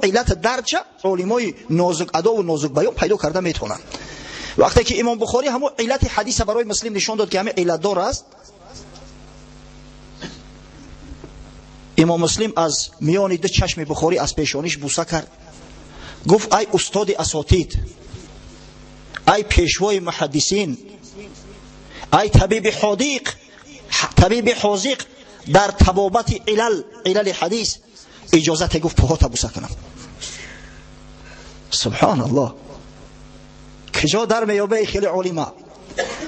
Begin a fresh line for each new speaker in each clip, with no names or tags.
иллат дардша олимои нозук адо ва нозук баён пайдо карда метавонанд. Вақте ки имом Бухорӣ ҳамон иллати ҳадиса барои Муслим нишон дод, ки ҳамин иллатдор аст, имом Муслим аз миёни ду чашми Бухорӣ аз пешониш буса кард, гуфт: ай устоди асотид, ай пешвои муҳаддисин, ай табиби ҳодиқ, табиби ҳозиқ дар табобати илал, илали ҳадис, иҷозате гуфт пӯҳота буса кунам. Субҳоналлоҳ, киҷо дар меёбе хеле олима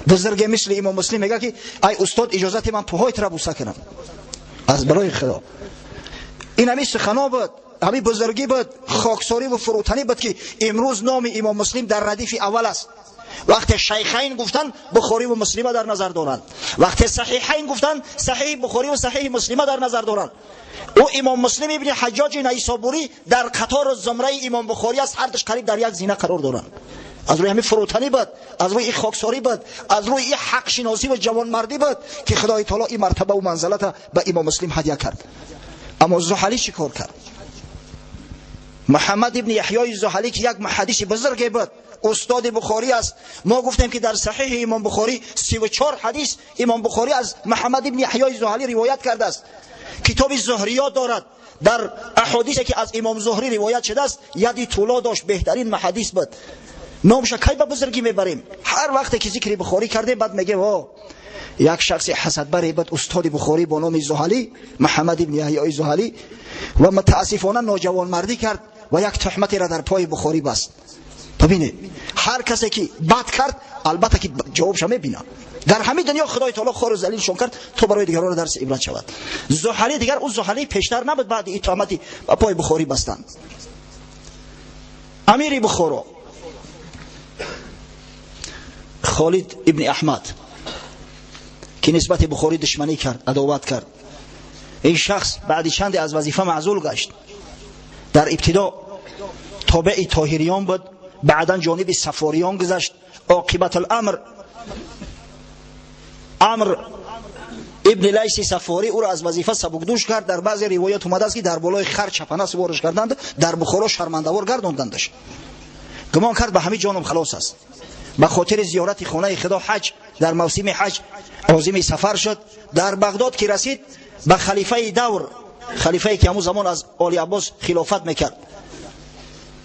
бузурге мисли имом Муслим мега ки ай устод, иҷозати ман пӯҳои буса кунам аз барои Худо. Ин ҳамин сухано буд, ҳамин бузургӣ буд, хоксорӣ ва фурӯтанӣ буд, ки имрӯз номи имом Муслим дар радифи аввал аст. Вақте шайхайн гуфтанд, Бухорӣ ва Муслима дар назар доранд. Вақте саҳиҳайн гуфтанд, саҳиҳи Бухорӣ ва саҳиҳи Муслима дар назар доранд. Ӯ имом Муслим ибни Ҳаҷҷоҷи Найсобурӣ дар қатору зумраи имом Бухорӣ аст, ҳардуш қариб дар як зина қарор доранд. Аз рӯи ҳамин фурӯтанӣ буд, аз рӯи ин хоксорӣ буд, аз рӯи ин ҳақшиносӣ ва ҷавонмардӣ буд, ки Худои таоло ин мартаба ва манзалата ба имом Муслим ҳадя кард. Аммо Зуҳалӣ чӣ кор кард? Муҳаммад ибни Яҳёи Зуҳалӣ, ки як муҳаддиси бузурге буд, устоди Бухорӣ аст. Мо гуфтем, ки дар саҳиҳи имом Бухорӣ 34 ҳадис имом Бухорӣ аз Муҳаммад ибни Яҳёи Зуҳалӣ ривоят кардааст. Китоби Зуҳриёт дорад, дар аҳодисе ки аз имом Зуҳрӣ ривоят шудааст яди тӯло дошт, беҳтарин муҳаддис буд. Номша кай ба бузургӣ мебарем? Ҳар вақте ки зикри Бухорӣ кардем, баъд мегем: о, як шахси ҳасадбаре буд, устоди Бухорӣ бо номи Зуҳалӣ, Муҳаммад ибни Яҳёи Зуҳалӣ, ва мутаассифона ноҷавонмардӣ кард ва як туҳматеро дар пои Бухорӣ баст. Бибинед, ҳар касе ки бад кард, албатта ки ҷавобша мебинад. Дар ҳамин дунё Худои таоло хору залилшон кард, то барои дигарон дарси ибрат шавад. Зуҳалӣ дигар ӯ Зуҳалӣ пештар набуд, баъди ин туҳмати ба пои Бухорӣ бастанд. Амири Бухоро Холид ибни Аҳмад, ки нисбати Бухорӣ душманӣ кард, адоват кард, ин шахс баъди чанде аз вазифа маъзул гашт. Дар ибтидо тобеи тоҳириён буд, баъдан ҷониби сафориён гузашт. Оқибат аламр Амр ибни Лайси Сафорӣ ӯро аз вазифа сабукдӯш кард. Дар баъзе ривоят омадааст, ки дар болои хар чапана сувориш карданд, дар Бухоро шармандавор гардондандаш. Гумон кард, ба ҳамин ҷоном халос аст. Ба хотири зиёрати хонаи Худо, ҳаҷ, дар мавсими ҳаҷ озими сафар шуд. Дар Бағдод ки расид, ба халифаи давр, халифае ки ҳамун замон аз Оли Аббос хилофат мекард,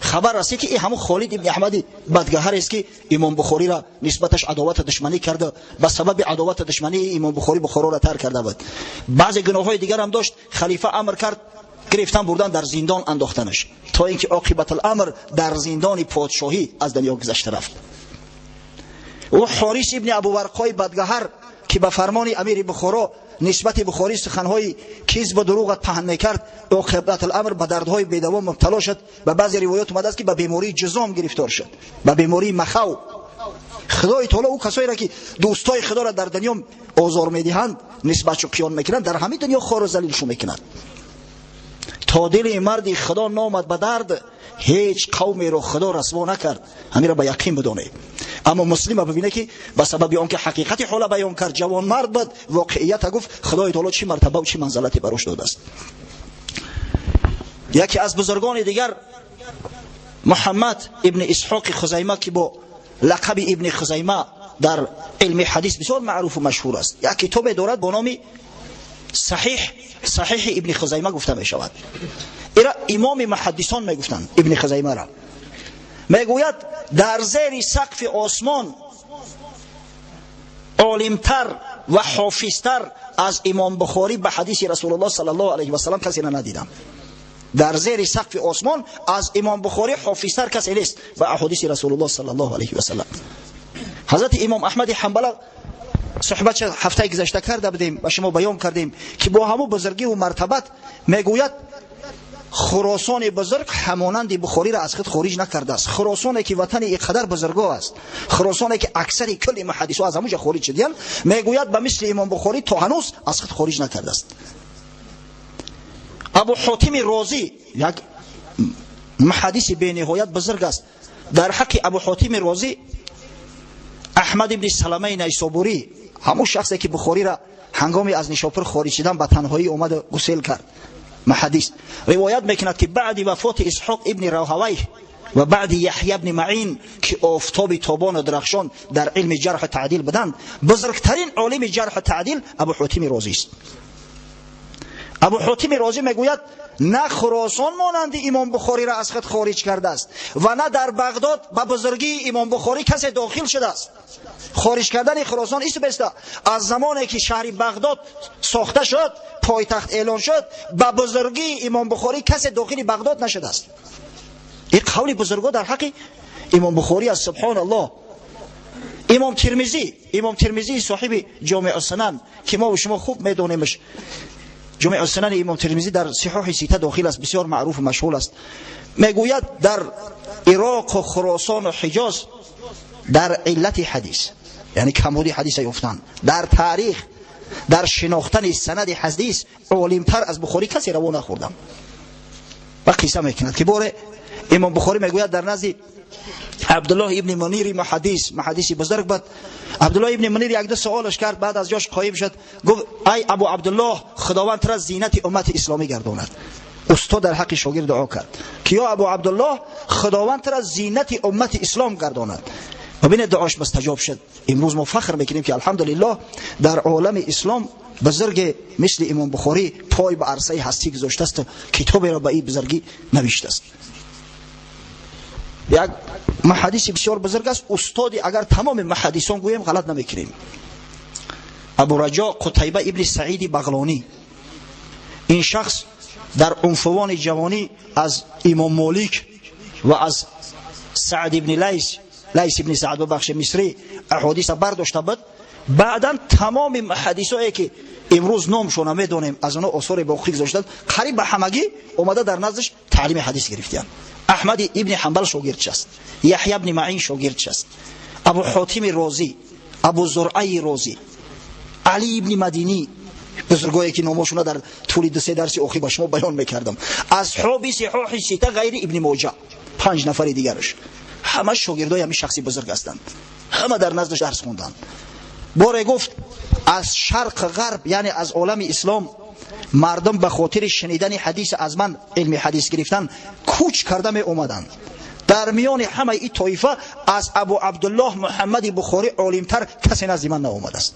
хабар расид, ки ин ҳамун Холид ибни Аҳмади бадгаҳарест, ки имом Бухориро нисбаташ адовату душманӣ карда, ба сабаби адовату душмании имом Бухорӣ Бухороро тарк карда буд. Баъзе гуноҳҳои дигарам дошт. Халифа амр кард, гирифтан, бурдан, дар зиндон андохтанаш, то ин ки оқибатуламр дар зиндони подшоҳӣ аз дунё гузашта рафт. Ӯ Ҳорис ибни Абуварқои бадгаҳар, ки ба фармони амири Бухоро нисбати Бухорӣ суханҳои кизбу дурӯғат паҳн мекард, оқибатуламр ба дардҳои бедавом мубтало шуд. Ба баъзе ривоят омадааст, ки ба бемории ҷузом гирифтор шуд, ба бемории махав. Худои таоло ӯ касоеро, ки дӯстои Худоро дар дунё озор медиҳанд, нисбатшу қиён мекунанд, дар ҳамин дунё хору залилшу мекунанд. То дили марди Худо номад ба дард, ҳеҷ қавмеро Худо расво накард. Ҳаминро ба яқин бидонед. Аммо Муслима бибине, ки ба сабаби он ки ҳақиқати ҳола баён кард, ҷавонмард буд, воқеията гуфт, Худои таоло чӣ мартабаву чӣ манзалате барош додааст. Яке аз бузургони дигар, Муҳаммад ибни Исҳоқи Хузайма, ки бо лақаби ибни Хузайма дар илми ҳадис бисёр маъруфу машҳур аст, як китобе дорад бо номи Саҳиҳ, Саҳиҳи ибни Хузайма гуфта мешавад. Ира имоми муҳаддисон мегуфтанд ибни Хузаймара. Мегӯяд, дар зери сақфи осмон олимтар ва ҳофизтар аз имом Бухорӣ ба ҳадиси Расулуллоҳ саллаллоҳу алайҳи васаллам касеро надидам. Дар зери сақфи осмон аз имом Бухорӣ ҳофизтар касе нест ба аҳодиси Расулуллоҳ саллаллоҳу алайҳи васаллам. Ҳазрати имом Аҳмади Ҳанбала суҳбат ҳафтаи гузашта карда будем, ба шумо баён кардем, ки бо ҳамун бузургиву мартабат мегӯяд, Хуросони бузург ҳамонанди Бухориро аз худ хориҷ накардааст. Хуросоне ки ватани иқадар бузургоҳ аст, Хуросоне ки аксари кулли муҳаддисо аз ҳамунҷа хориҷ шудиянд, мегӯяд, ба мисли имом Бухорӣ то ҳанӯз аз худ хориҷ накардааст. Абу Ҳотими Розӣ як муҳаддиси бениҳоят бузург аст. Дар ҳаққи Абу Ҳотими Розӣ Аҳмад ибни Саламаи Найсобурӣ, ҳамун шахсе ки Бухориро ҳангоми аз Нишопур хориҷ шудан ба танҳоӣ омаду гусел кард. муҳаддис ривоят мекунад, ки баъди вафоти Исҳоқ ибни Роҳавайҳ ва баъди Яҳё ибни Маъин, ки офтоби тобону дарахшон дар илми ҷарҳу таъдил буданд, бузургтарин олими ҷарҳу таъдил Абу Ҳотими Розӣ аст. Абу Ҳотими Розӣ мегӯяд, на Хуросон монанди Имом Бухориро аз худ хориҷ кардааст ва на дар Бағдод ба бузургии Имом Бухорӣ касе дохил шудааст. Хориҷ кардани Хуросон исту беста аз замоне ки шаҳри Бағдод сохта шуд, пойтахт эълон шуд, ба бузургии Имом Бухорӣ касе дохили Бағдод нашудааст. Ин қавли бузургҳо дар ҳаққи Имом Бухорӣ аст. Субҳоналлоҳ. Имом Тирмизӣ соҳиби Ҷомеъ ус-Сунан, ки мо ва шумо хуб медонемш, Ҷомеъ ус-Сунан Имом Тирмизӣ дар Сиҳоҳи Сита дохил аст, бисёр маъруф ва машҳур аст. Мегӯяд дар Ироқ ва Хуросон ва Ҳиҷоз дар иллати ҳадис, яъне камбуди ҳадис ёфтан, дар таърих, дар шинохтани санади ҳадис олимтар аз Бухорӣ касе раво нахӯрдам. Ва қисса мекунад ки боре Имом Бухорӣ мегӯяд дар назди Абдуллоҳ ибни Мунир муҳаддиси бузург буд. Абдуллоҳ ибни Мунир як ду саволаш кард, баъд аз ҷош қоим шуд, гуфт: ай Абу Абдуллоҳ, Худованд туро зинати уммати исломӣ гардонад. Устод дар ҳаққи шогирд дуо кард ки ё Абу Абдуллоҳ, Худованд туро зинати уммати ислом гардонад. Бибинед, дуош мустаҷоб шуд. Имрӯз мо фахр мекунем ки алҳамдулиллоҳ дар олами ислом бузурге мисли Имом Бухорӣ пой ба арсаи ҳастӣ гузоштааст ва китоберо ба ин бузургӣ навиштааст. Як муҳаддиси бисёр бузург аст, устоди агар тамоми муҳаддисон гӯем ғалат намекунем. Абу Раҷо Қутайба ибни Саиди Бағлонӣ. Ин шахс дар унфувони ҷавонӣ аз Имом Молик ва аз Саъд ибни Лайс, Лайс ибни Саъд бубахшед, Мисрӣ аҳодиса бардошта буд. Баъдан тамоми муҳаддисое ки имрӯз номшона медонем, аз онҳо осоре боқӣ гузоштанд, қариб ба ҳамагӣ омада дар наздаш таълими ҳадис гирифтиянд. Аҳмад ибни Ҳанбал шогирдш аст, Яҳё ибни Маъин шогирдш аст, Абу Ҳотими Розӣ, Абу Зуръаи Розӣ, Алӣ ибни Мадинӣ, бузургое ки номошона дар тӯли ду се дарси охир ба шумо баён мекардам, асҳоби Сиҳоҳи Сита ғайри Ибни Моҷа, 5 нафари дигараш, ҳама шогирдои ҳамин шахси бузург ҳастанд, ҳама дар наздаш дарс хонданд. Боре гуфт аз шарқ ғарб, яъне аз олами ислом, мардум ба хотири шунидани ҳадис аз ман илми ҳадис гирифтан кӯч карда меомаданд. Дар миёни ҳамаи ин тоифа аз Абу Абдуллоҳ Муҳаммади Бухорӣ олимтар касе назди ман наомадааст.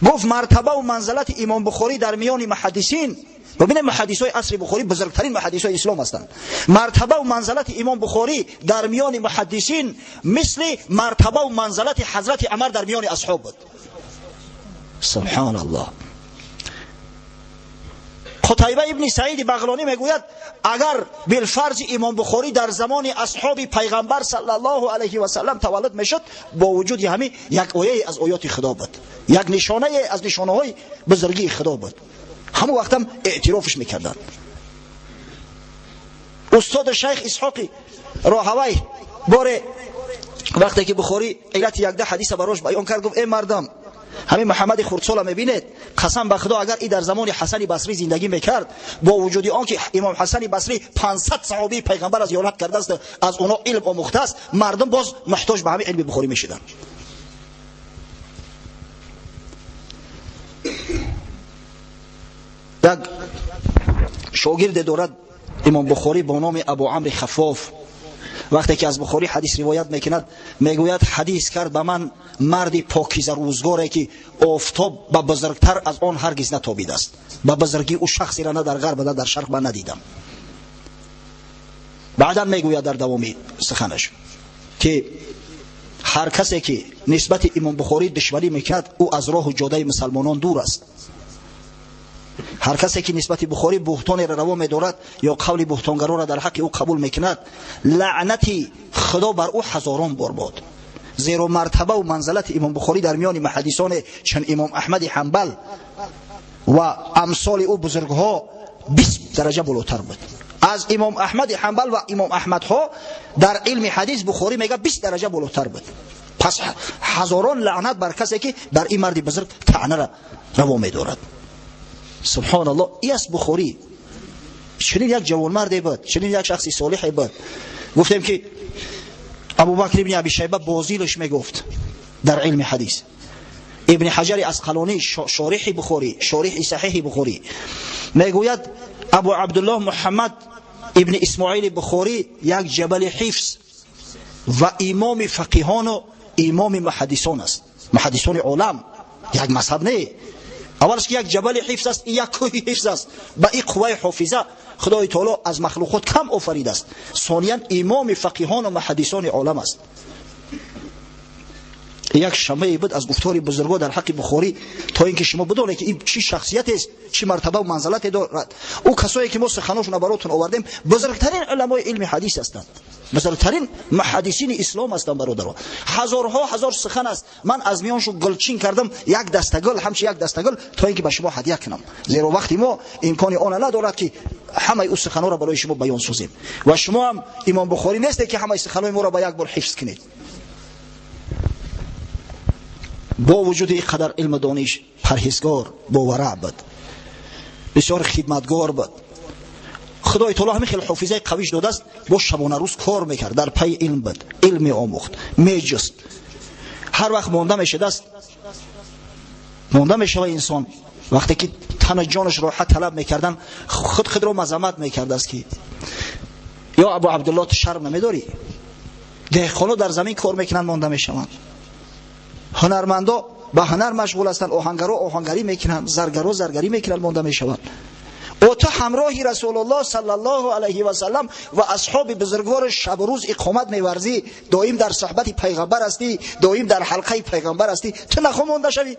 Гуфт мартаба ва манзалати Имом Бухорӣ дар миёни муҳаддисин, бибинед муҳаддисои асри Бухорӣ бузургтарин муҳаддисои ислом ҳастанд, мартаба ва манзалати Имом Бухорӣ дар миёни муҳаддисин мисли мартаба ва манзалати ҳазрати Умар дар миёни асҳоб буд. Субҳоналлоҳ. Қутайба ибни Саиди Бағлонӣ мегӯяд агар билфарзи Имом Бухорӣ дар замони асҳоби пайғамбар саллаллоҳу алайҳи васаллам таваллуд мешуд, бо вуҷуди ҳамин як ояе аз оёти Худо буд, як нишонае аз нишонаҳои бузургии Худо буд. Ҳамон вақтам эътирофш мекарданд. Устоди шайх Исҳоқи Роҳавай боре вақте ки Бухорӣ иллати якда ҳадиса барош баён кард, гуфт: эй мардам, ҳамин Муҳаммади хурдсола мебинед, қасам ба Худо агар и дар замони Ҳасани Басрӣ зиндагӣ мекард, бо вуҷуди он ки Имом Ҳасани Басрӣ 500 саҳобии пайғамбар зиёрат кардааст, аз онҳо илм омӯхтааст, мардум боз муҳтоҷ ба ҳамин илми Бухорӣ мешуданд. Як шогирде дорад Имом Бухорӣ бо номи Абу Амри Хаффоф. Вақте ки аз Бухорӣ ҳадис ривоят мекунад, мегӯяд ҳадис кард ба ман марди покиза рӯзгоре ки офтоб ба бузургтар аз он ҳаргиз натобидааст. Ба бузургии ӯ шахсеро на дар ғарб на дар шарқ ман надидам. Баъдан мегӯяд дар давоми суханаш ки ҳар касе ки нисбати Имом Бухорӣ душманӣ мекунад, ӯ аз роҳу ҷодаи мусалмонон дур аст. Ҳар касе ки нисбати Бухорӣ буҳтонеро раво медорад ё қавли буҳтонгароро дар ҳаққи ӯ қабул мекунад, лаънати Худо бар ӯ ҳазорон бор бод. Зеро мартаба ва манзалати Имом Бухорӣ дар миёни муҳаддисоне чун Имом Аҳмади Ҳанбал ва амсоли ӯ бузургҳо 20 дараҷа болотар буд. Аз Имом Аҳмади Ҳанбал ва Имом Аҳмадҳо дар илми ҳадис Бухорӣ мега 20 дараҷа болотар буд. Пас ҳазорон лаънат бар касе ки дар ин марди бузург таънаро раво медорад. Субҳоналлоҳ, ин аст Бухорӣ. Чунин як ҷавонмарде буд, чунин як шахси солиҳе буд. Гуфтем ки Абубакр ибни Аби Шайба бозилаш мегуфт дар илми ҳадис. Ибн Ҳаҷар Асқалонӣ шориҳи Бухорӣ, шориҳи Саҳеҳи Бухорӣ мегӯяд Абу Абдуллоҳ Муҳаммад ибн Исмоил Бухорӣ як ҷабали ҳифз ва имоми фақиҳону имоми муҳаддисон аст. Муҳаддисони олам як мазҳаб не. Аввалаш ки як ҷабали ҳифз аст, як кӯҳи ҳифз аст. Ба ин қувваи ҳофиза Худои таоло аз махлуқот кам офаридааст. Сониян имоми фақиҳону муҳаддисони олам аст. Як шамъе буд аз гуфтори бузургон дар ҳаққи Бухорӣ, то инки шумо бидонед ки ин чӣ шахсиятест, чӣ мартаба ва манзилате дорад. Ӯ касое ки мо суханошонро баротон овардем, бузургтарин уламои илми ҳадис ҳастанд, бузургтарин муҳаддисини ислом ҳастанд. Бародаро, ҳазорҳо ҳазор сухан аст. Ман аз миёншон гулчин кардам як дастагул, ҳамчи як дастагул, то инки ба шумо ҳадия кунам. Зеро вақти мо имкони она надорад ки ҳамаи ӯ суханҳоро барои шумо баён созем. Ва шумо ҳам имом Бухорӣ нестед ки ҳамаи суханҳои моро ба як бор ҳифз кунед. Бо вуҷуди ин қадар илму дониш парҳезгор, бовараъ буд, бисёр хидматгор буд. Худои таоло ҳамин хел ҳофизаи қавиш додааст, бо шабонарӯз кор мекард, дар пайи илм буд, илм меомӯхт, меҷуст. Ҳар вақт монда мешудааст, монда мешавад инсон вақте ки тану ҷонаш роҳат талаб мекардан, худ худро мазаммат мекардааст ки ё Абу Абдуллоҳ, ту шарм намедорӣ? Деҳқоно дар замин кор мекунанд, монда мешаванд. Ҳунармандо ба ҳунар машғул ҳастанд, оҳангаро оҳангарӣ мекунанд, заргаро заргарӣ мекунанд, монда мешаванд. Ӯ ту ҳамроҳи Расулуллоҳ саллаллоҳу алайҳи васаллам ва асҳоби бузургвор шабу рӯз иқомат меварзӣ, доим дар суҳбати пайғамбар ҳастӣ, доим дар ҳалқаи пайғамбар ҳастӣ, ту нахо монда шавӣ?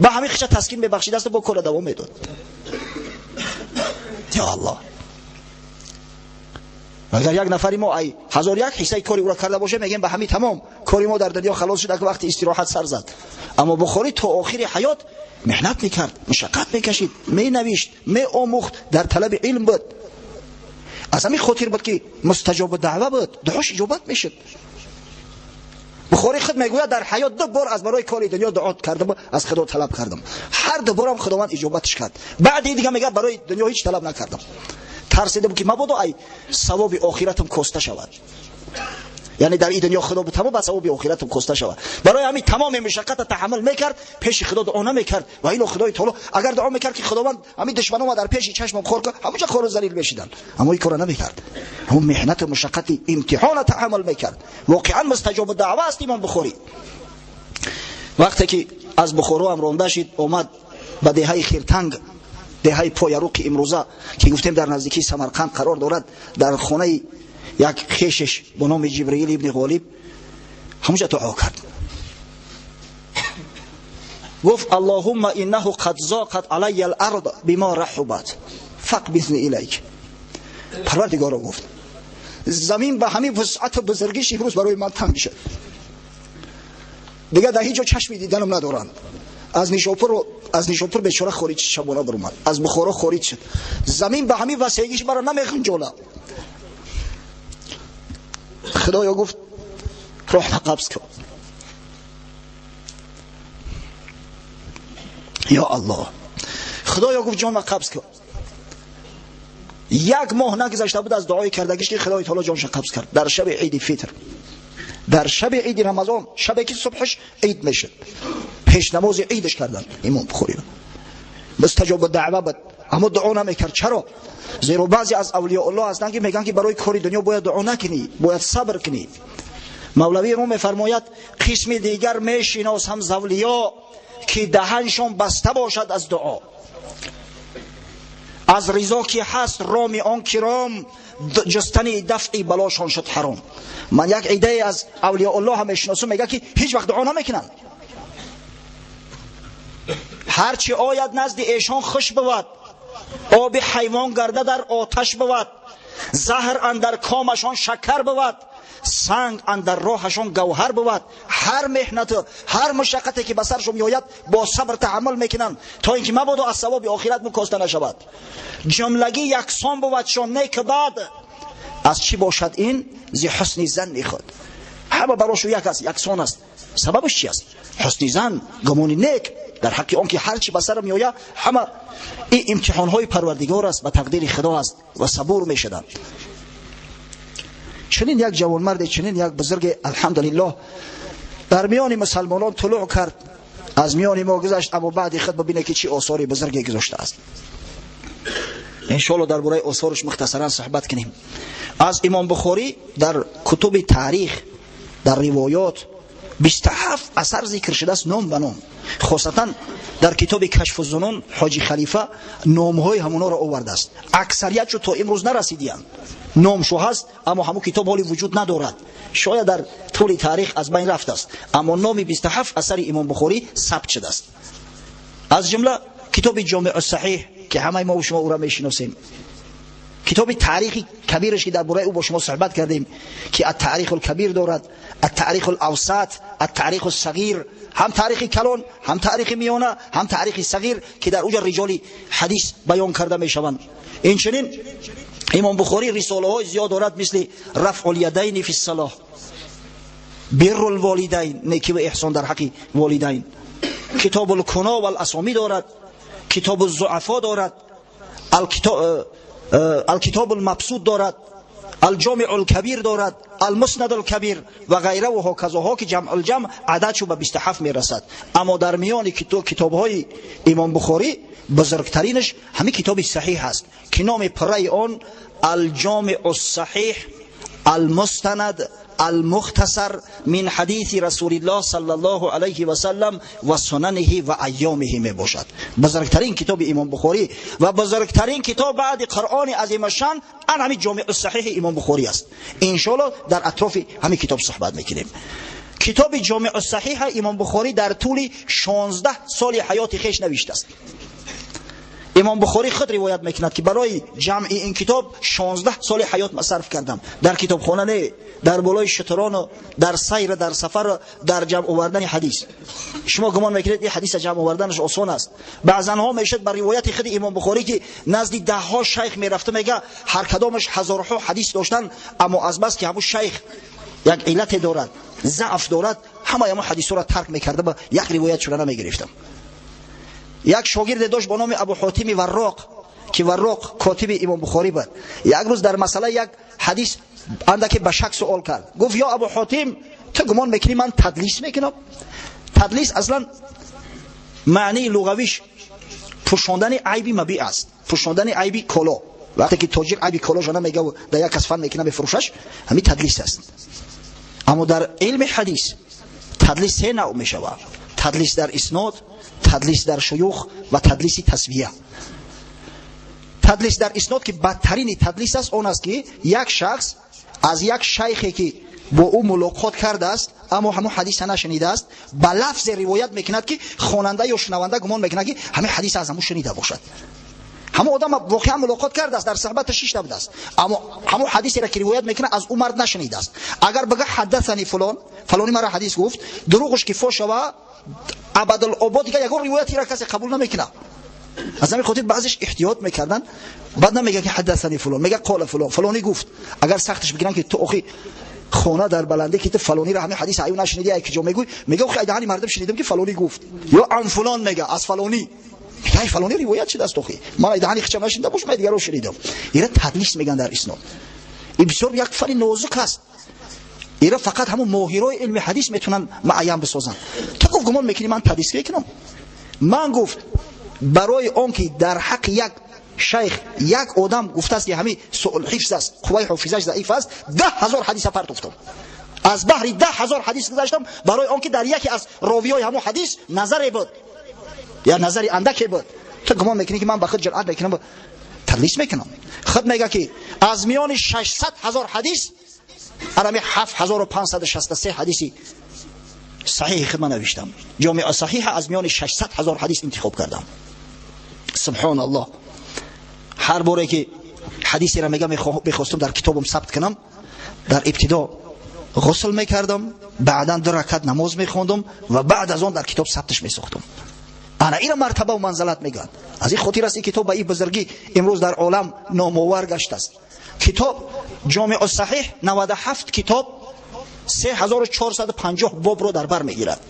Ба ҳамин хиша таскин мебахшидааст, бо кора давом медод. Ё Аллоҳ, агар як нафари мо ай ҳазор як ҳиссаи кори ӯро карда бошем, мегӯем ба ҳамин тамом, кори мо дар дунё халос шуд, вақти истироҳат сар зад. Аммо Бухорӣ то охири ҳаёт меҳнат мекард, мушаққат мекашид, менавишт, меомӯхт, дар талаби илм буд. Аз ҳамин хотир буд ки мустаҷобу даъва буд, дуош иҷобат мешуд. Бухорӣ худ мегӯяд дар ҳаёт ду бор аз барои кори дунё дуо кардам, аз Худо талаб кардам, ҳар ду борам Худованд иҷобатш кард. Баъди дига мегӯяд барои дунё ҳеҷ талаб накардам, тарсидам ки мабодо ай савоби охиратам коста шавад. Яъне дар ин дунё Худо тамом ба савоби охиратам коста шавад. Барои ҳамин тамоми мушаққатро таҳаммул мекард, пеши Худо дуо намекард. Ва ино Худои таоло агар дуо мекард ки Худованд ҳамин душманома дар пеши чашмам хор кунад, ҳамонҷо хору залил мешиданд. Аммо ин корро намекард. Ҳамон меҳнату мушаққати имтиҳонро таҳаммул мекард. Воқеан мустаҷобу даъва аст имом Бухорӣ. Вақте ки аз Бухоро ҳам ронда шид, омад ба деҳаи Хиртанг, деҳаи Пояруқи имрӯза ки гуфтем дар наздикии Самарқанд қарор дорад, дар хонаи як хешеш бо номи Ҷибраил ибни Ғолиб ҳамонҷо дуо кард. Гуфт Аллоҳумма иннаҳу қад зоқат алайя ал-ард бима раҳубат фақбиzni илайк. Парвардигоро, гуфт, замин ба ҳамин вусъату бузургиш имрӯз барои ман танг шуд, дигар дар ҳеҷ ҷо чашми диданам надоранд. Аз Нишопур бечора хориҷ шабона баромад, аз Бухоро хориҷ шуд, замин ба ҳамин васеъгиш маро намехунҷонад. Худоё, гуфт, роҳма қабз кун. Ё Аллоҳ, Худоё, гуфт, ҷонма қабз кун. Як моҳ нагузашта буд аз дуои кардагиш ки Худои таоло ҷонша қабз кард. Дар шаби иди фитр, дар шаби иди Рамазон, шабе ки субҳаш ид мешуд, пеш намози идаш карданд имом Бухориро. Мустаҷобу даъва буд, аммо дуо намекард. Чаро? Зеро баъзе аз авлиёуллоҳ ҳастанд ки мегӯянд ки барои кори дунё бояд дуо накунӣ, бояд сабр кунӣ. Мавлавии Рум мефармояд қисми дигар мешиносам з авлиё ки даҳаншон баста бошад аз дуо, аз ризо ки ҳаст роми он киром, ҷустани дафъи балошон шуд ҳаром. Ман як идае аз авлиёуллоҳ мешиносам, мегӯяд ки ҳеҷ вақт дуо намекунанд, ҳарчи ояд назди эшон хуш бувад, оби ҳайвон гарда дар оташ бувад, заҳр андар комашон шакар бувад, санг андар роҳашон гавҳар бувад. Ҳар меҳнату ҳар мушаққате ки ба саршон меояд бо сабр таҳаммул мекунанд, то ин ки мабодо аз савоби охират мукоста нашавад. Ҷумлагӣ яксон бувадшон нек бад, аз чӣ бошад ин? Зи ҳусни занни худ. Ҳама барошу як аст, яксон аст. Сабабаш чи аст? Ҳусни зан, гумони нек дар ҳаққи он ки ҳар чи ба сарам меояд ҳама ин имтиҳонҳои Парвардигор аст, ба тақдири Худо аст, ва сабур мешуданд. Чунин як ҷавонмарде, чунин як бузурге, алҳамдулиллоҳ, дар миёни мусалмонон тулӯъ кард. Аз миёни мо гузашт, аммо баъди худ бибинед ки чӣ осори бузурге гузоштааст. Иншоалло дар бораи осораш мухтасаран суҳбат кунем. Аз Имом Бухорӣ дар кутуби таърих, дар ривоят 27 асар зикр шудааст ном ба ном. Хосатан дар китоби Кашфу зунун Ҳоҷи Халифа номҳои ҳамонҳоро овардааст. Аксариятшо то имрӯз нарасидиянд. Номшо ҳаст, аммо ҳамон китоб ҳоли вуҷуд надорад. Шояд дар тӯли таърих аз байн рафтааст, аммо номи 27 асари Имом Бухорӣ сабт шудааст. Аз ҷумла китоби Ҷомеъ саҳиҳ ки ҳамаи мо шумо ӯро мешиносем, китоби Таърихи Кабираш ки дар бораи ӯ бо шумо суҳбат кардем, ки Ат-Таърих Кабир дорад, Ат-Таърих Авсат, Ат-Таърих Сағир, ҳам таърихи калон, ҳам таърихи миёна, ҳам таърихи сағир ки дар уҷа риҷоли ҳадис баён карда мешаванд. Инчунин Имом Бухорӣ рисолаҳои зиёд дорад, мисли Рафъул ядайни фи ссалоҳ, Биррул волидайн, некӣ ва эҳсон дар ҳаққи волидайн, Китобул куно вал асомӣ дорад, Китобу зуафо дорад, Алкитобул мабсуд дорад, Алҷомеъул кабир дорад, Алмуснадул кабир ва ғайра ва ҳоказоҳо ки ҷамъул ҷамъ ададшо ба 27 мерасад. Аммо дар миёни китобҳои Имом Бухорӣ бузургтаринаш ҳамин китоби саҳиҳ аст ки номи пурраи он Алҷомеъу саҳиҳ алмустанад алмухтасар мин ҳадиси Расулиллоҳ саллаллоҳу алайҳи васаллам ва сунаниҳи ва айёмиҳи мебошад. Бузургтарин китоби Имом Бухорӣ ва бузургтарин китоб баъди Қуръони азимашшан ан ҳамин Ҷомеъу саҳиҳи Имом Бухорӣ аст. Иншоалло дар атрофи ҳамин китоб суҳбат мекунем. Китоби Ҷомеъу саҳиҳа Имом Бухорӣ дар тӯли 16 соли ҳаёти хеш навиштааст. Имом Бухорӣ худ ривоят мекунад ки барои ҷамъи ин китоб 16 соли ҳаёт сарф кардам. Дар китобхона не, дар болои шутурону дар сайр, дар сафар, дар ҷамъ овардани ҳадис. Шумо гумон мекунед ин ҳадиса ҷамъ оварданаш осон аст? Баъзанҳо мешуд ба ривояти худи Имом Бухорӣ ки назди даҳҳо шайх мерафта, мега ҳар кадомаш ҳазорҳо ҳадис доштанд, аммо аз бас ки ҳамун шайх як иллате дорад, заъф дорад, ҳамаи ҳамун ҳадисҳоро тарк мекарда, ба як ривоят шуда намегирифтам. Як шогирде дошт бо номи Абу Ҳотими Варроқ ки Варроқ котиби Имом Бухорӣ буд. Як рӯз дар масъала як ҳадис андаке ба шак суол кард, гуфт: ё Абу Ҳотим, ту гумон мекунӣ ман тадлис мекунам? Тадлис аслан маънии луғавиш пӯшондани айби мабиъ аст, пӯшондани айби коло. Вақте ки тоҷир айби колоша намега, дар як кас фан мекуна, мефурӯшаш, ҳамин тадлис аст. Аммо дар илми ҳадис тадлис се навъ мешавад: тадлис дар иснод, тадлис дар шуюх ва тадлиси тасвия. Тадлис дар иснод ки бадтарини тадлис аст, он аст ки як шахс аз як шайхе ки бо ӯ мулоқот кардааст, аммо ҳамон ҳадиса нашунидааст, ба лафзе ривоят мекунад ки хонанда ё шунаванда гумон мекунад ки ҳамин ҳадиса аз ҳамон шунида бошад. Ҳамон одам воқеан мулоқот кардааст, дар суҳбаташ шишта будааст, аммо ҳамон ҳадисеро ки ривоят мекунад, аз ӯ мард нашунидааст. Агар бага ҳаддасани фулон, фалони мара ҳадис гуфт, дурӯғш ки фош шава, абадулобод дигар ягон ривоятиро касе қабул намекунад. Аз ҳамин хотир баъзеш эҳтиёт мекарданд, баъд намегӯяд ки ҳаддасани фулон, мегӯяд қола фулон, фалонӣ гуфт. Агар сахташ бигиранд ки ту охи хона дар баландӣ ки ту фалониро ҳамин ҳадис аю нашунидӣ, ай киҷо мегӯй? Мега охи ай даҳани мардум шунидам ки фалонӣ гуфт. Ё ан фулон мега, аз фалонӣ. Мега ай фалонӣ ривоят шудааст, охи ман ай даҳани хичам нашунида бошам, ай дигаро шунидам. Ира тадлис мегӯянд дар иснод. Ин бисёр як фани нозук аст. Ира фақат ҳамон моҳирои илми ҳадис метавонанд муайян бисозанд. Ту, гуфт, гумон мекунӣ ман тадлис мекунам? Ман, гуфт, барои он ки дар ҳаққи як шайх як одам гуфтааст ки ҳамин суулҳифз аст, қувваи ҳофизаш заиф аст, 10 000 ҳадиса партофтам, аз баҳри 10 000 ҳадис гузаштам, барои он ки дар яке аз ровиёи ҳамон ҳадис назаре буд я назари андаке буд. Ту гумон мекунӣ ки ман ба худ ҷуръат мекунам, тадлис мекунам? Худ мега ки аз миёни 600 000 ҳадис анами 7563 ҳадиси саҳиҳи худ ман навиштам. Ҷомеа саҳиҳа аз миёни 600 000 ҳадис интихоб кардам. Субҳоналлоҳ! Ҳар боре ки ҳадисеро мега мехостам дар китобам сабт кунам, дар ибтидо ғусл мекардам, баъдан ду ракат намоз мехондам ва баъд аз он дар китоб сабташ месохтам. Ана ира мартаба манзалат мегӯянд. Аз ин хотир аст ин китоб ба ин бузургӣ имрӯз дар олам номовар гаштааст. Китоб Ҷомеъу саҳиҳ 97 китоб, 3450 бобро дар бар мегирад.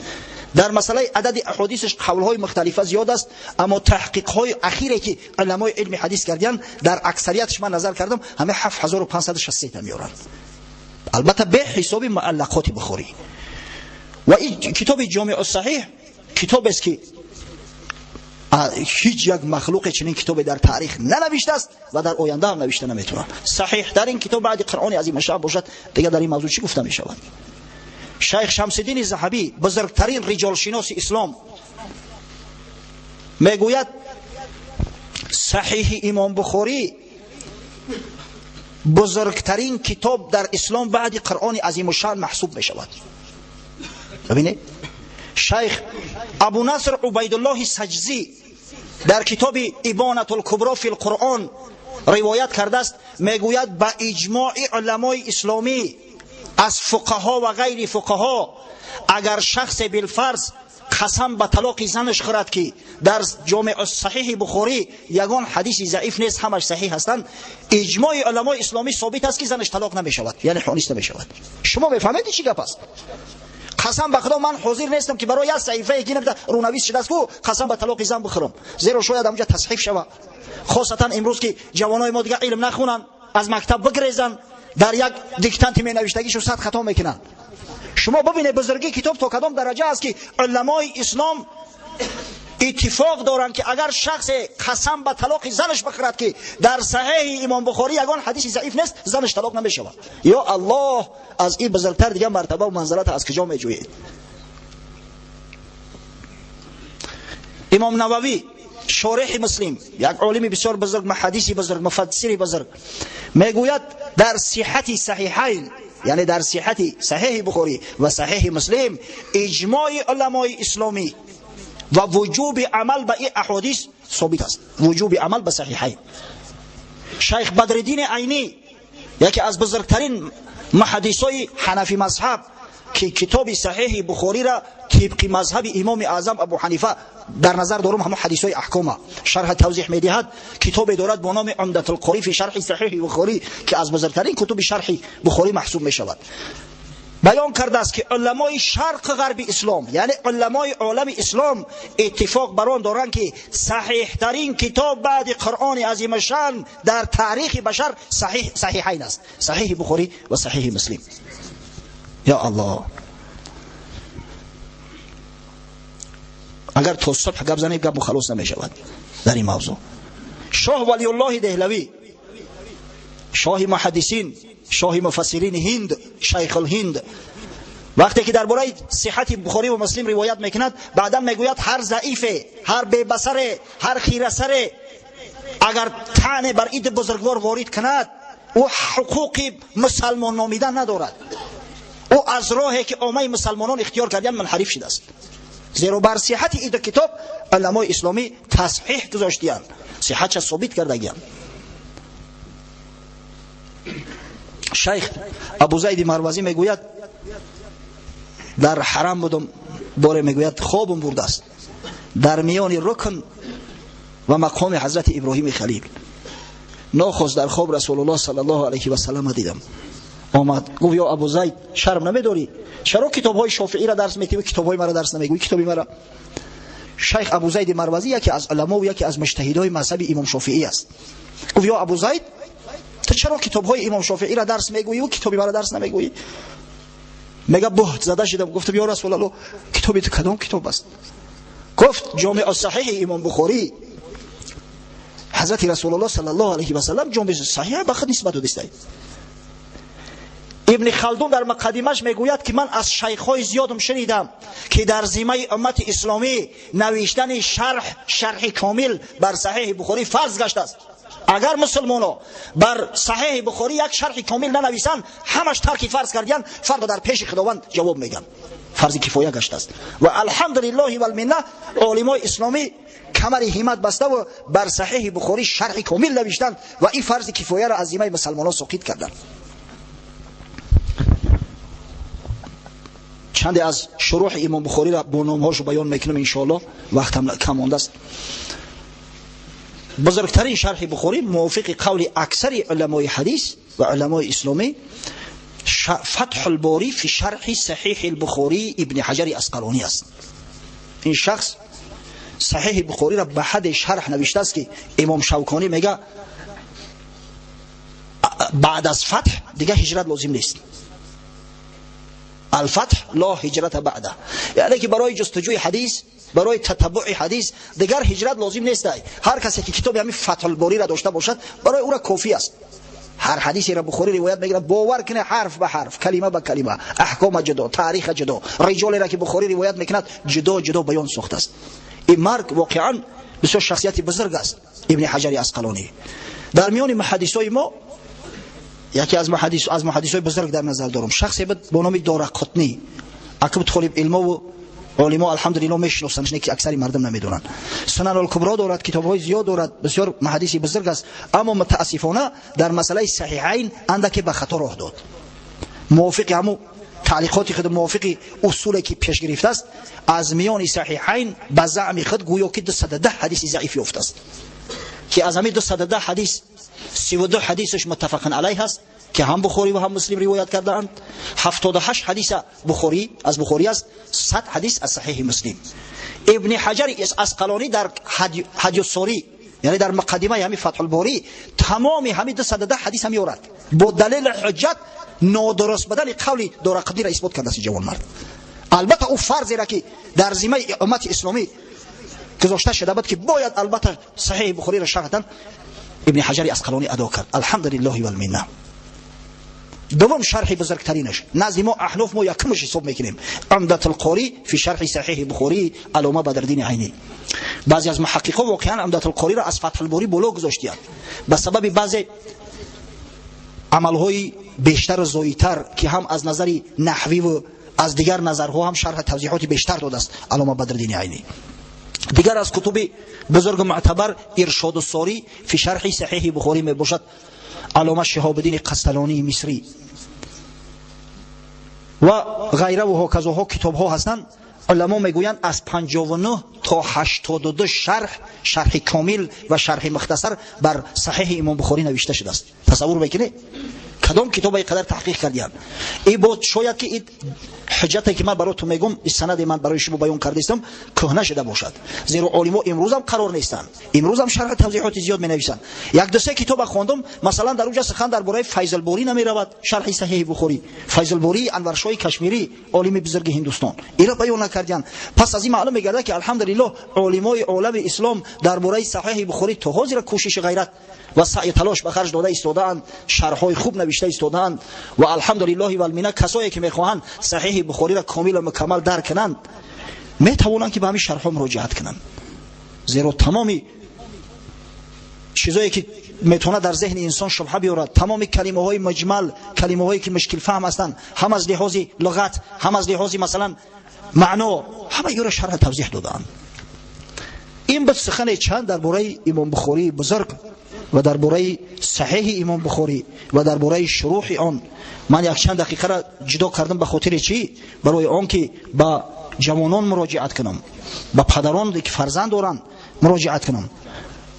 Дар масъалаи адади аҳодисаш қавлҳои мухталифа зиёд аст, аммо таҳқиқҳои ахире ки уламои илми ҳадис кардиянд, дар аксариятш ман назар кардам, ҳама 7563 та меоранд, албатта бе ҳисоби муаллақоти Бухорӣ. Ва ин китоби Ҷомеъу саҳиҳ Китобест ки ҳеҷ як махлуқе чунин китобе дар таърих нанавиштааст ва дар оянда ҳам навишта наметавонад. Саҳиҳтарин китоб баъди Қуръони азимушшаън бошад, дигар дар ин мавзӯъ чӣ гуфта мешавад? Шайх Шамсиддини Заҳабӣ, бузургтарин риҷолшиноси ислом, мегӯяд саҳиҳи имом Бухорӣ бузургтарин китоб дар ислом баъди Қуръони азимушшаън маҳсуб мешавад. Бибинед, шайх Абу Наср Убайдуллоҳи Саҷзӣ дар китоби Ибонатул-Кубро фил Қуръон ривоят кардааст, мегӯяд ба иҷмои уламои исломӣ аз фуқаҳо ва ғайри фуқаҳо агар шахсе билфарз қасам ба талоқи занаш хӯрад ки дар ҷомеъ саҳиҳи Бухорӣ ягон ҳадиси заиф нест, ҳамаш саҳиҳ ҳастанд, иҷмои уламои исломӣ собит аст ки занаш талоқ намешавад, яъне ҳонис намешавад. Шумо мефаҳмед чӣ гап аст? Қасам ба Худо ман ҳозир нестам ки барои як саҳифае ки рунавис шудааст ку қасам ба талоқи зан бихӯрам, зеро шояд ҳамҷа тасҳиф шавад. Хосатан имрӯз ки ҷавонои мо дигар илм нахонанд, аз мактаб бигрезанд, дар як диктанти менавиштагишу сад хато мекунанд. Шумо бибинед бузургии китоб то кадом дараҷа аст ки уламои ислом иттифоқ доранд ки агар шахсе қасам ба талоқи занаш бихӯрад ки дар саҳиҳи имом Бухорӣ ягон ҳадиси заиф нест, занаш талоқ намешавад. Ё Аллоҳ, аз ин бузургтар дигар мартаба ва манзалат аз куҷо меҷӯед? Имом Нававӣ, шореҳи Муслим, як олими бисёр бузург, муҳаддиси бузург, муфассири бузург, мегӯяд дар сиҳати саҳиҳайн, яъне дар сиҳати саҳиҳи Бухорӣ ва саҳиҳи Муслим, иҷмои уламои исломӣ ва вуҷуби амал ба ин аҳодис собит аст. Вуҷуби амал ба саҳиҳайн. Шайх Бадриддини Айнӣ, яке аз бузургтарин муҳаддисои ҳанафи мазҳаб, ки китоби саҳиҳи Бухориро тибқи мазҳаби имоми аъзам Абу Ҳанифа дар назар дорум, ҳамон ҳадисҳои аҳкома шарҳ тавзеҳ медиҳад, китобе дорад бо номи Умдатулқорӣ фи шарҳи саҳиҳи Бухорӣ, ки аз бузургтарин кутуби шарҳи Бухорӣ маҳсуб мешавад. Баён кардааст ки уламои шарқу ғарби ислом, яъне уламои олами ислом, иттифоқ бар он доранд ки саҳиҳтарин китоб баъди Қуръони азимушшаън дар таърихи башар саҳиҳайн аст, саҳиҳи Бухорӣ ва саҳиҳи Муслим. Ё Аллоҳ, агар то субҳ гап занем гап халос намешавад дар ин мавзӯъ. Шоҳ Валиуллоҳи Деҳлавӣ, шоҳи муҳаддисин, шоҳи муфассирини ҳинд, шайхулҳинд, вақте ки дар бораи сиҳати Бухорӣ ва Муслим ривоят мекунад, баъдан мегӯяд ҳар заифе, ҳар бебасаре, ҳар хирасаре агар таъне бар ид бузургвор ворид кунад, ӯ ҳуқуқи мусалмон номидан надорад. Ӯ аз роҳе ки оммаи мусалмонон ихтиёр кардиянд мунҳариф шудааст. Зеро бар сиҳати ид китоб уламои исломӣ тасҳиҳ гузоштиянд, сиҳатша собит кардагиянд. Шайх Абу Зайди Марвазӣ мегӯяд дар ҳарам будам, боре мегӯяд хобам бурдааст дар миёни рукн ва мақоми ҳазрати Иброҳими Халил. Нохост дар хоб Расулуллоҳ саллаллоҳу алайҳи васаллама дидам. Омад гуфт: ё Абу Зайд, шарм намедорӣ? Чаро китобҳои Шофииро дарс метиҳӣ, китобҳои маро дарс намегӯӣ? Китоби маро. Шайх Абу Зайди Марвазӣ яке аз уламо ва яке аз муҷтаҳидои мазҳаби имом Шофиӣ аст. Гуфт: ё Абу Зайд, ту чаро китобҳои имом Шофииро дарс мегӯӣ ва китоби маро дарс намегӯӣ? Мега буҳт зада шидам, гуфтам: ё Расулаллоҳ, китоби ту кадом китоб аст? Гуфт: Ҷомеъ саҳиҳи имом Бухорӣ. Ҳазрати Расулуллоҳ саллаллоҳу алайҳи васаллам ҷомеъ саҳиҳ ба худ нисбат додистанд. Ибни Халдун дар муқаддимаш мегӯяд ки ман аз шайхҳои зиёдам шунидам ки дар зиммаи уммати исломӣ навиштани шарҳи комил бар саҳиҳи Бухорӣ фарз гаштааст. Агар мусулмоно бар саҳиҳи Бухорӣ як шарҳи комил нанависанд, ҳамаш тарки фарз кардиянд, фардо дар пеши Худованд ҷавоб мегӯянд. Фарзи кифоя гаштааст. Ва алҳамдулиллоҳи валминна, олимои исломӣ камари ҳиммат баста ва бар саҳиҳи Бухорӣ шарҳи комил навиштанд ва ин фарзи кифояро аз зиммаи мусалмонон соқит карданд. Чанде аз шурӯҳи имом Бухориро бо номҳошо баён мекунам иншоаллоҳ, вақтам кам мондааст. Бузургтарин шарҳи Бухорӣ мувофиқи қавли аксари уламои ҳадис ва уламои исломӣ Фатҳулборӣ фи шарҳи саҳиҳи Бухорӣ ибни Ҳаҷари Асқалонӣ аст. Ин шахс саҳиҳи Бухориро ба ҳадде шарҳ навиштааст ки имом Шавконӣ мега баъд аз фатҳ дигар ҳиҷрат лозим нест. Алфатҳ ло ҳиҷрата баъда, яъне ки барои ҷустуҷӯи ҳадис барои татаббуи ҳадис дигар ҳиҷрат лозим нест. Ҳар касе ки китоби ҳамин Фатҳулбориро дошта бошад, барои ӯра кофӣ аст. Ҳар ҳадисеро Бухорӣ ривоят мегирад, бовар кунед, ҳарф ба ҳарф, калима ба калима, аҳкома ҷудо, тариха ҷудо, риҷолеро ки Бухорӣ ривоят мекунад ҷудо ҷудо баён сохтааст. Ин марг воқеан бисёр шахсияти бузург аст, Ибни Ҳаҷари Асқалонӣ. Дар миёни муҳаддисои мо яке аз муҳаддисои бузург дар назар дорам, шахсе буд бо номи Дорақутнӣ. Акб толиб илмову олимо алҳамдулиллоҳ мешиносанд, не ки аксари мардум намедонанд. Сунан-ул-Кубро дорад, китобҳои зиёд дорад, бисёр муҳаддиси бузург аст, аммо мутаассифона дар масъалаи саҳиҳайн андаке ба хато роҳ дод. Мувофиқи ҳамун таълиқоти худ, мувофиқи усуле ки пеш гирифтааст, аз миёни саҳиҳайн ба заъми худ гӯё ки 210 ҳадиси заиф ёфтааст, ки аз ҳамин 210 ҳадис 32 ҳадисаш муттафақан алайҳ аст, ки ҳам Бухорӣ ва ҳам Муслим ривоят кардаанд. 78 ҳадиса Бухорӣ аз Бухорӣ аст, 100 ҳадис аз Саҳиҳи Муслим. Ибни Ҳаҷари Асқалонӣ дар Ҳадюссорӣ, яъне дар муқаддимаи ҳамин Фатҳулборӣ, тамоми ҳамин 210 ҳадиса меорад бо далели ҳуҷҷат нодуруст будани қавли Дорақутниро исбот кардааст ҷавонмард. Албатта ӯ фарзеро ки дар зиммаи уммати исломӣ гузошта шуда буд, ки бояд албатта Саҳиҳи Бухориро шарҳ диҳанд, Ибни Ҳаҷари Асқалонӣ адо кард. Алҳамдулиллоҳи валминна. دوم شرح بزرگترینش نزد ما احناف ما یکمش حساب میکنیم، عمدة القاری فی شرح صحیح بخاری علامه بدرالدین عینی. بعضی از محققا واقعا عمدة القاری را از فتح الباری بالا گذاشتند به سبب بعضی عملهای بیشتر و زایتر که هم از نظر نحوی و از دیگر نظرها هم شرح توضیحات بیشتر داده است علامه بدرالدین عینی. دیگر از کتب بزرگ معتبر ارشاد الساری فی شرح صحیح بخاری می باشد، علامه شهاب الدین قسطلانی مصری و غیره و هکذا کتاب ها هستند. علما میگویند از 59 تا 82 شرح کامل و شرح مختصر بر صحیح امام بخاری نوشته شده است. تصور میکنی کدام کتاب اینقدر تحقیق کردیان؟ ای بود شاید که این حجتی که من براتون میگم، این سند من برای شما بیان کرده کهنه شده باشد، زیرا علما امروز هم قرار نیستند، امروز هم شرح توضیحات زیاد مینویسند. یک دو سه کتاب خواندم، مثلا در اونجا سخن درباره فیض الباری نمیرود، شرح صحیح بخاری، فیض الباری انورشاه کشمیری عالم بزرگ هندوستان، اینا بیان نکردن. پس از این معلوم میگرده که الحمدلله علمای عالم اسلام درباره صحیح بخاری تا حاضر کوشش غیرت و سعی تلاش به خرج داده ایستاده‌اند، شرح‌های خوب نوشته ایستاده‌اند و الحمدلله والمنه کسایی که میخواهند صحیح بخاری را کامل و مکمل درک کنند میتوانند که به همین شرح‌ها مراجعت کنند، زیرا تمامی چیزایی که میتونه در ذهن انسان شبهه بیارد، تمام کلمه‌های مجمل، کلمه‌هایی که مشکل فهم هستند، هم از لحاظ لغت هم از لحاظ مثلا معنا، همه اینا را شرح توضیح دادند. این بود سخن چند درباره امام بخاری بزرگ و درباره صحیح امام بخاری و درباره شروح آن. من یک چند دقیقه را جدا کردم به خاطر چی؟ برای آن که با جوانان مراجعت کنم، با پدران که فرزند دارند مراجعت کنم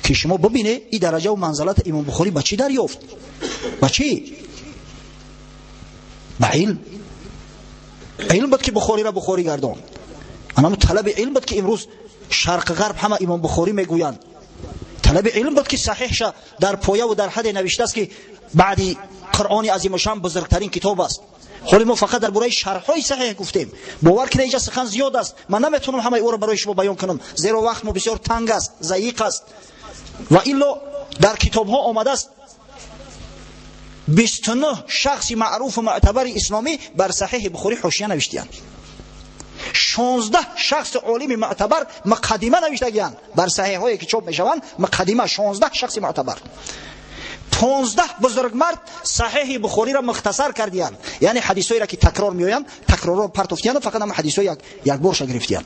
که شما ببینید این درجه و منزلت امام بخاری با چی دریافت؟ با چی؟ با علم. علم بود که بخاری را بخاری گرداند. اما طلب علم بود که امروز شرق غرب همه امام بخاری میگویند. طلب علم بود که صحیح شه در پایه و در حد نوشته است که بعدی قرآن عظیم الشان بزرگترین کتاب است. حالا ما فقط درباره شرح‌های صحیح گفتیم. باور کنید اینجا سخن زیاد است، من نمیتونم همه او را برای شما بیان کنم، زیرا وقت ما بسیار تنگ است، ضیق است. و الا در کتاب ها آمده است 29 شخص معروف و معتبر اسلامی بر صحیح بخاری حاشیه نوشته‌اند. 16 شخص عالم معتبر مقدمه نوشته‌اند بر صحیح هایی که چاپ میشوند، مقدمه 16 شخص معتبر. 15 بزرگمرد صحیح بخاری را مختصر کردند، یعنی حدیثایی را که تکرار میآیند تکرار را پرتوفتند، فقط هم حدیثای یک بارش گرفتند.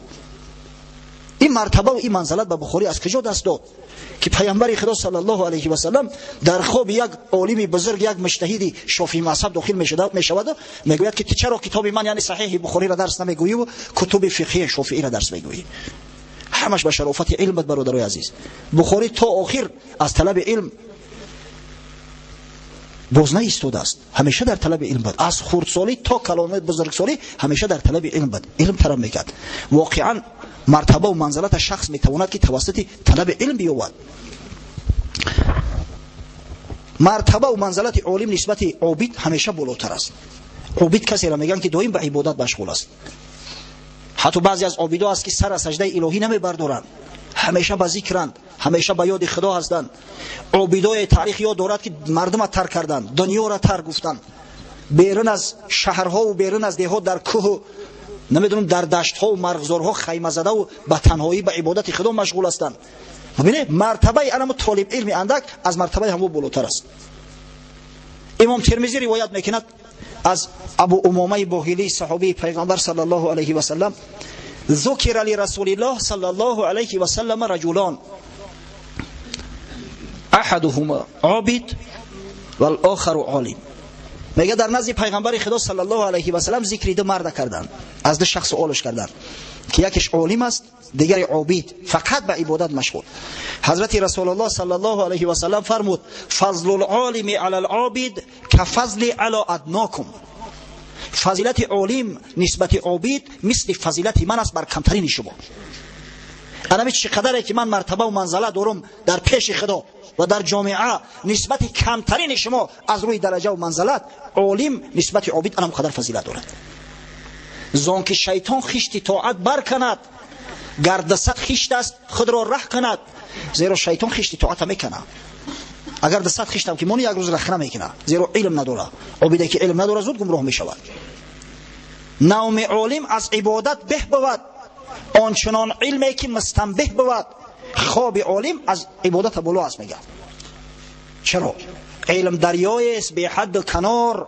این مرتبه و این منزلت به بخاری از کجا دست داد که پیامبر خدا صلی الله علیه و سلم در خواب یک عالم بزرگ، یک مجتهد شافعی مذهب داخل میشود، میگوید که چرا کتاب من یعنی صحیح بخاری را درس نمیگویی و کتب فقهی شافعی را درس میگویی؟ همش به شرافت علم بود برادرای عزیز. بخاری تا آخر از طلب علم باز نایستاده است، همیشه در طلب علم بود، از خردسالی تا کلانه بزرگسالی همیشه در طلب علم بود، علم طلب میکرد. واقعا مرتبه و منزلت شخص میتواند که توسط طلب علم بیاورد. مرتبه و منزلت عالم نسبت عابد همیشه بالاتر است. عابد کسی را میگن که دائم به عبادت مشغول است، Ҳатто баъзе аз обидо аст, ки сар аз саждаи илоҳӣ намебардоранд, ҳамеша ба зикранд, ҳамеша ба ёди Худо ҳастанд. Обидои таърих ёд дорад, ки мардума тар карданд, дунёро тар гуфтанд, берун аз шаҳрҳову берун аз деҳот, дар кӯҳу намедонам дар даштҳову марғзорҳо хайма задаву ба танҳоӣ ба ибодати Худо машғул ҳастанд. Бубинед, мартабаи анамо толиб илми андак аз мартабаи ҳамо болотар аст. Имом Термизӣ ривоят мекунад аз Абу Умомаи Боҳилӣ, саҳобии пайғамбар саллаллоҳу алайҳи васаллам: ذکر لرسول الله صلى الله عليه وسلم رجلان، احدهما عابد والآخر عالم. мега дар назди пайғамбари Худо саллаллоҳу алайҳи васаллам зикри ду марда карданд, аз ду шахс суолш карданд, ки якеш олим аст, дигари обид, фақат ба ибодат машғул. Ҳазрати Расулуллоҳ саллаллоҳу алайҳи васаллам фармуд: фазлул олими алал обид кафазли ала аднокум. Фазилати олим нисбати обид мисли фазилати ман аст бар камтарини шумо. Анами чӣ қадаре ки ман мартаба ва манзала дорам дар пеши Худо ва дар ҷомеа нисбати камтарини шумо аз рӯи дараҷа ва манзалат, олим нисбати обид анам қадар фазилат дорад. Зон ки шайтон хишти тоат барканад, гар дусад хишт аст худро раҳ кунад. Зеро шайтон хишти тоата мекунад. Агар 200 хиштам ки мони, як рӯз рахна мекунад, зеро илм надорад. Обиде ки илм надорад, зуд гумроҳ мешавад. Навми олим аз ибодат беҳ бувад, ончунон илме ки мустанбеҳ бувад. Хоби олим аз ибодата боло аст, мегӯяд. Чаро? Илм дарёест беҳадду канор,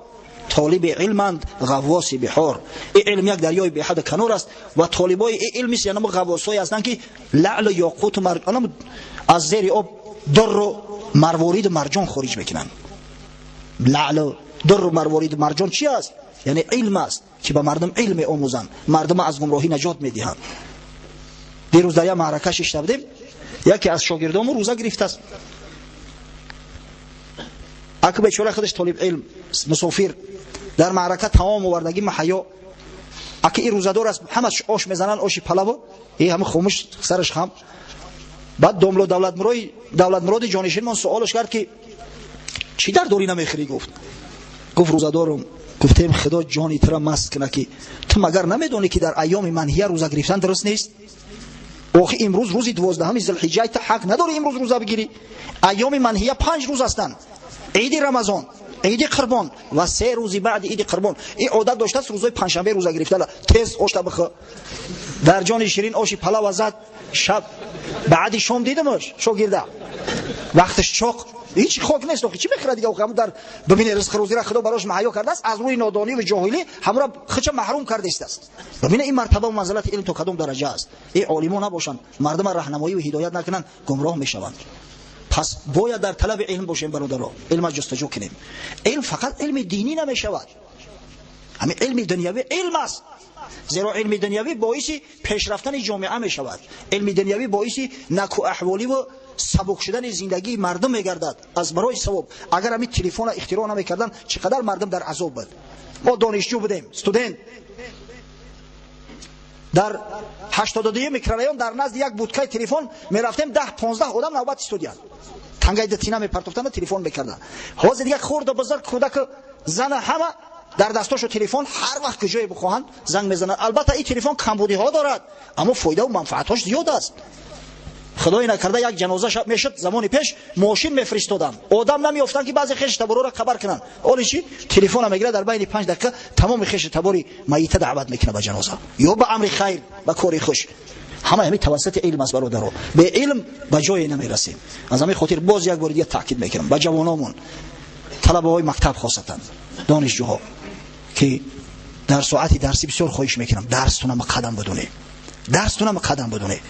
толиби илманд ғаввоси биҳор. Ин илм як дарёи беҳадду канор аст ва толибои ин илм мисли анамо ғаввосое ҳастанд, ки лаълу ёқуту аз зери об дурру марвориду марҷон хориҷ мекунанд. Лаълу дурру марвориду марҷон чи аст? Яъне илм аст, ки ба мардум илм меомӯзанд, мардума аз гумроҳӣ наҷот медиҳанд. Дирӯз дар як маърака шишта будем, яке аз шогирдому рӯза гирифтааст. Аку бечора худаш толиб илм, мусофир, дар маърака таом овардагӣ маҳаё. Аки ин рӯзадор аст, ҳама ош мезананд, оши палаву и ҳама хомӯш, сараш хам. Баъд домло Давлатмуроди ҷонишинмон суолаш кард, ки чӣ дар дорӣ намехӯрӣ? Гуфт: рӯзадорум. Гуфтем: Худо ҷони тура маст куна, ки ту магар намедонӣ, ки дар айёми манҳия рӯза гирифтан дуруст нест? Охи имрӯз рӯзи 12-ҳами Зилҳиҷҷа, ту ҳақ надорӣ имрӯз рӯза бигирӣ. Айёми манҳия 5 рӯз ҳастанд: иди Рамазон, иди Қурбон ва 3 рӯзи баъди иди Қурбон. Ин одат доштааст рӯзои панҷшанбе рӯза гирифтана. Тез ошта бихӯ. Дар ҷони ширин оши палава зад. Шаб баъди шом дидамаш шогирда, вақташ чоқ, ҳеҷ хок нест. Охи чӣ мехӯрад дига? Охи дар бибине, ризқи рӯзира Худо барош маҳайё кардааст, аз рӯи нодонӣ ва ҷоҳилӣ ҳамура худша маҳрум кардааст. Бибине, ин мартаба ва манзилати илм то кадом дараҷа аст. Ин олимо набошанд, мардума раҳнамоӣ ва ҳидоят накунанд, гумроҳ мешаванд. Пас бояд дар талаби илм бошем, бародаро, илма ҷустуҷӯ кунем. Илм фақат илми динӣ намешавад, ҳамин илми дунявӣ илм аст, зеро илми дунявӣ боиси пешрафтани ҷомеа мешавад. Илми дунявӣ боиси накӯаҳволӣ ва сабук шудани зиндагии мардум мегардад аз барои савоб. Агар ҳамин телефона ихтироъ намекарданд, чӣ қадар мардум дар азоб буд. Мо донишҷӯ будем, студент, дар 82 микрорайон дар назди як будкаи телефон мерафтем, 10-15 одам навбат истодиянд, тангаи дитина мепартофтанд, телефон мекарданд. Ҳозир дига хурду бузург, кӯдаку зана, ҳама дар дастошу телефон, ҳар вақт ки ҷое бихоҳанд, занг мезананд. Албатта, ин телефон камбудиҳо дорад, аммо фоидаву манфаатҳош зиёд аст. Худое накарда як ҷаноза мешуд, замони пеш мошин мефиристоданд, одам намеёфтанд, ки баъзе хеши таборора хабар кунанд. Оли чи? Телефона мегирад, дар байни 5 дақиқа тамоми хеши табори майита даъват мекунад ба ҷаноза ё ба амри хайр, ба кори хуш. Ҳама ҳамин тавассути илм аст, бародаро. Бе илм ба ҷое намерасем. Аз ҳамин хотир боз як бори дига таъкид мекунам ба ҷавономон, талабаҳои мактаб, хосатан донишҷӯҳо, ки дар соати дарсӣ бисёр хоҳиш мекунам, дарстона муқаддам бидонед, дарстона муқаддам бидонед.